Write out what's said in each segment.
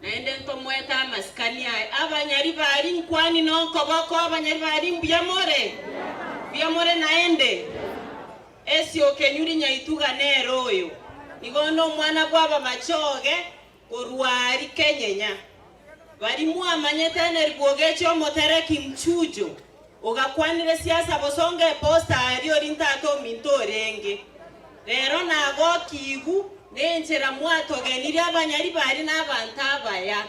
Naende ntomoete amasikani aye. Abanyaribari nkwani nokoboko, abanyaribari mbuya more? Mbuya more naende? Esiokenyuri nyaituga nere oyo. Nigo onde omwana bw'abamachoge korwa aria kenyenya. Baria mwamanyete Henry Bwogechi omotereki mchujo, ogakwanire siasa bosongo eposta aria oria ntata ominto orenge. Rero nagokiigw nenchera mwatogenirie abanyaribari na abanto abaya.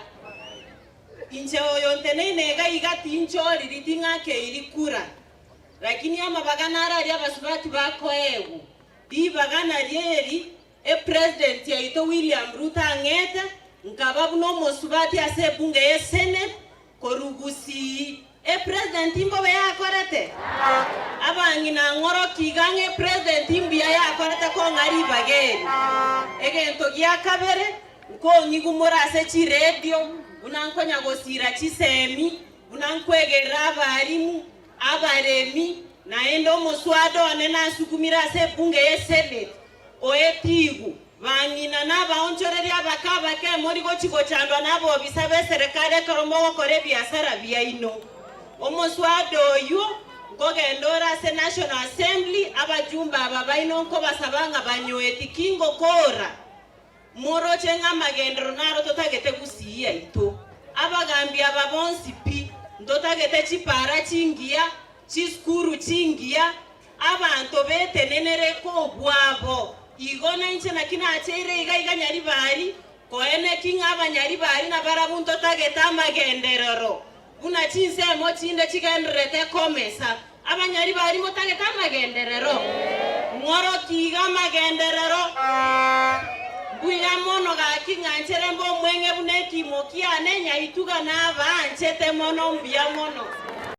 Inche oyo nteneine iga iga tinchoriri ting'akeiri kura, lakini amabaga naro aria abasubati bakoegwa. Ribaga nario eri Epresident yaito William Ruto ang'ete nkaba buna omosubati ase ebunge ye Senate korwa Gusii. Epresident mbobe yakorete? Abang'ina ng'oroki iga ng'a epresident mbuya yakorete kong'a ribaga eri. Egento gia kabere, nkong'igumora ase chiradio buna nkonya gosira chisemi, buna nkwegerera abalimu, abaremi, naende omoswada one nasukumire ase ebunge ye Senate. Oetigwe, bang'ina na abaonchoreria abake abake mori gochia gochandwa nabobisa b'eserekari ekero mogokora ebiasara biaino. Omoswada oyio nkogenda ore ase National Assembly, abajumbe aba baino nkobasaba ng'a banyoeti ki ngokora? Moroche ng'a amagenderero naro totagete gusii yaito. Abagambi aba bonsi pi, ntotagete chipara chingiya, chisukuru chingiya, Abanto betenenere kobwabo. Igo nainche naki nacheire iga iga Nyaribari, koeneki ng'a Abanyaribari nabarabwo ntotagete amagenderero, buna chinsemo chinde chigendererete komesa. Abanyaribari motagete amagenderero? Ng'oroki iga amagenderero. Mbuya mono gaki ng'anchere mbe omweng'e buna ekimo kiane, nyaituga nabaanchete mono, mbuya mono.